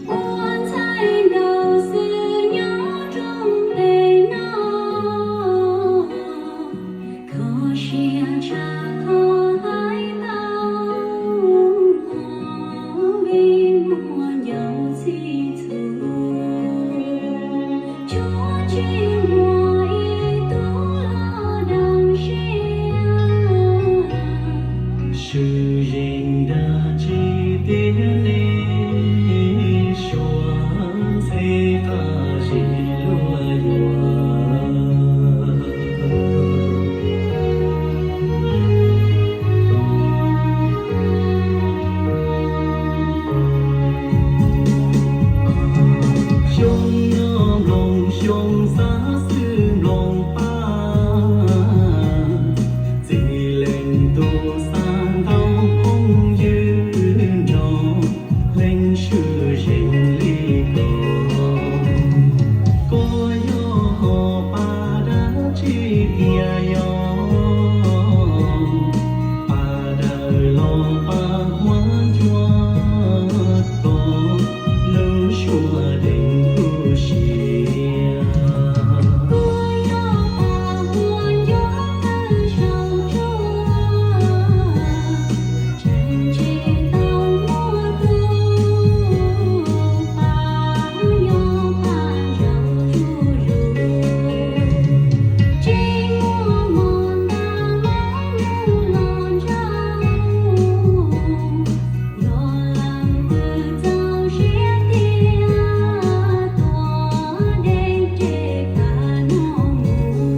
Ua ntxhais nraug xwb nyob rooj teb no, kho siab tshaj kho hais tau, vim muaj ncauj txhij txhua, tsuas tsis muaj ib tug los dag siab. Swm zeem dag tsis tiag nej suav, ntxhe qab zib luag yuav. Xyoo no nploos xyoo xav xwb nploos paj, txiv leej tus xav ntau phooj ywg nrog leej swm zeem li ko. Koj yog hom paj dab tsi tiag yog paj dawb los paj huab ncuab koj, lub suab deev kuv siab. Koj yog paj huab ncuab tawg saum tsuag, tseem tsis tau muaj tus paj nyob paj zaum zuj zus, tsis muaj mov ntaj mab nug los ntsauj, yog leej twg txaus siab tiag tuav dej ces paj no mus.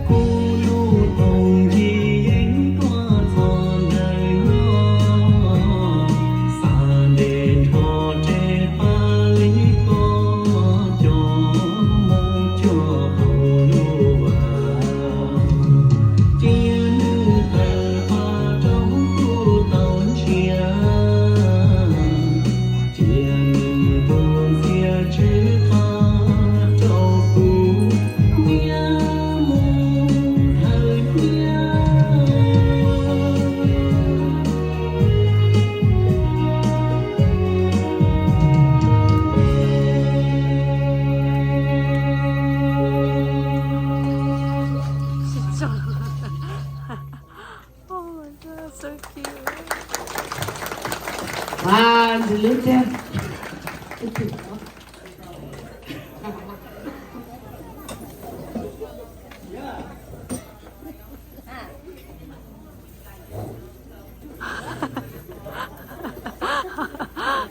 Kuv lub tooj ci yeej tuaj txog ntawm no, xa ntes nrho res paj li koj coj mus cog hauv lub vas. Cia nws tawm paj rau kuv tau ntsia, cia nws tus ntxhias tsw qab rau kuv niaj mus dhawv hnyiab. Oh my God, so cute. Wow, ntxim hlub tiag.